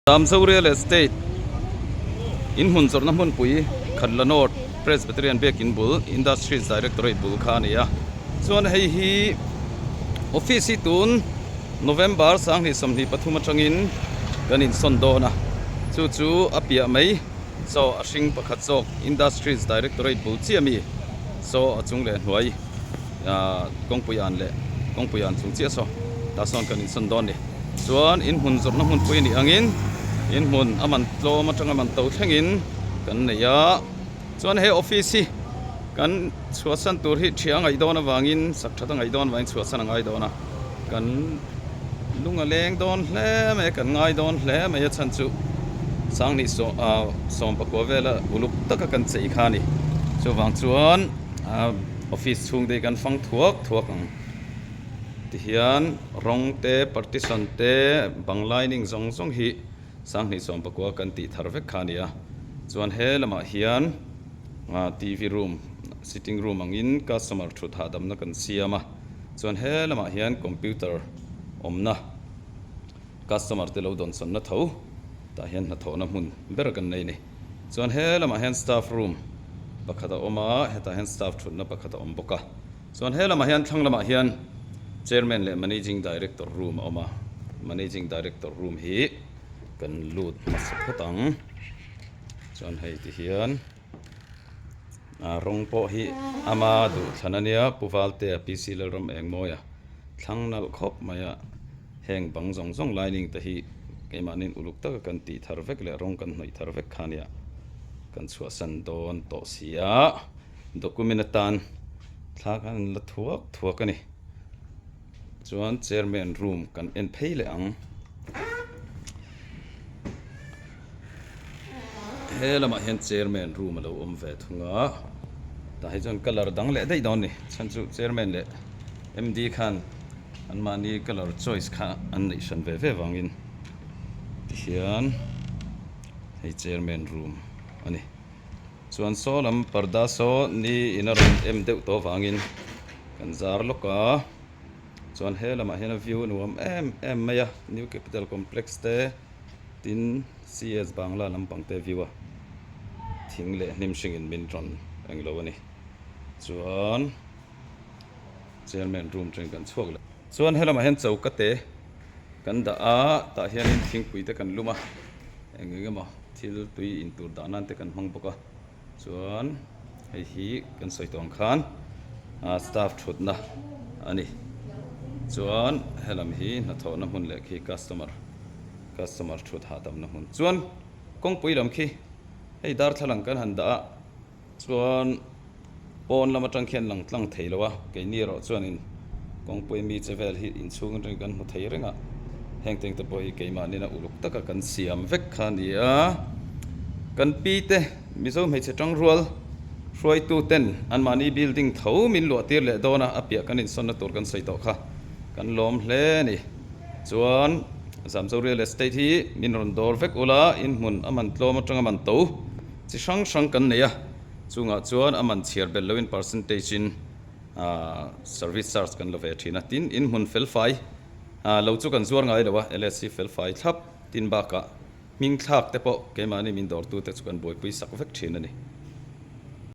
Zamzo Real Estate in hmun zawrhna hmunpui Khatla North Presbyterian Biakin bul Industries Directorate bul kha a ni a. Chuan hei hi office hi tun November 2023 atangin kan insawn dawn a, chu chu a piah mai saw a hring pakhat zawk Industries Directorate bul chiah mi saw a chung leh hnuai kawngpui an leh kawngpui an chung chiah saw tah sawn kan insawn dawn a ni. Chuan inhmun zawrhna hmunpui a nih angin inhmun a man tlawm atanga man to thlengin kan nei a, chuan he office hi kan chhuahsan tur hi thiah a ngaih dawn avangin sak that a ngaih dawn avangin chhuahsan a ngai dawn a, kan lung a leng dawn hle mai a, kan ngai dawn hle mai a chhan chu sanghnih sawm ah sawmpakua vela uluk taka kan chei kha a ni, chuvang chuan office chhung te hi kan fang thuak thuak ang. Tihian rawng te, partition te, bang lining zawng zawng hi 2019 kan tih thar vek kha a ni a. Chuan he lamah hian TV room, sitting room angin customer thut hahdamna kan siam a. Chuan he lamah hian computer awmna customer te lo dawnsawnna tho tah hian hnathawhna hmun ber kan nei a ni. Chuan he lamah hian staff room pakhat a awm a, hetah hian staff thutna pakhat a awm bawk a. Chuan he lamah hian thlang lamah hian Chairman leh Managing Director room a awm a, Managing Director room hi kan lut hmasa phawt ang. Chuan hei ti hian ah rawng pawh hi ama duh thlan a nia Pu Valtea PC Lalram Engmawia thlang nalh khawp mai a, heng bang zawng zawng lining te hi keimahniin uluk taka kan tih thar vek leh rawng kan hnawih thar vek kha a nia kan chhuahsan dawn tawh si a. Document atan thla khan an la thuak thuak a ni. Chuan chairman room kan en phei leh ang. He lamah hian chairman room a lo awm ve thung a. Tah hi chuan colour dang leh daih dawn a ni. Chhan chu chairman leh MD khan anmahni colour choice kha an neih hran ve ve vangin tihian hei chairman room a ni. Chuan saw lam parda saw ni in a rawn em deuh tawh avangin kan zar lawk a, chuan he lamah hian a view a nuam em em mai a, New Capital Complex te tin CS Bangla lampang te view a thing leh hnim hringin min rawn englo a ni. Chuan chairman room tangin kan chhuak leh. Chuan he lamah hian choka te kan dah a, tah hianin thingpui te kan lum a, eng eng emaw thil tui in tur dah nan te kan hmang bawk a, chuan hei hi kan sawi tawh ang khan ah staff thutna a ni. Chuan helam hi hnathawhna hmun leh khi customer customer thut hahdamna hmun. Chuan kawngpui lam khi hei darthlalang kan han dah a. Chuan pawn lam atang khian lang tlang thei lo a, keini erawh chuanin kawngpui mi che vel hi inchhung atangin kan hmu thei reng a, heng teng te pawh hi keimahnin a uluk taka kan siam vek kha a ni a. Kan pi te Mizo hmeichhe tangrual hruaitu ten anmahni building tho min luah tir leh dawn a, a piah kan insawnna tur kan sawi tawh kha kan lawm hle a ni. Chuan Zamzo Real Estate hi min rawn dawr vek ula, inhmun a man tlawm atanga man to. Chi hrang hrang kan nei a, chungah chuan a man chhiar belh loin percentage in service charge kan la ve thin a, tin in hmun felfai lo chu kan zuar ngai lo a, LSC felfai thlap tin bakah hming thlak te pawh keimahni min dawrtu te chu kan buaipui sak vek thin a ni.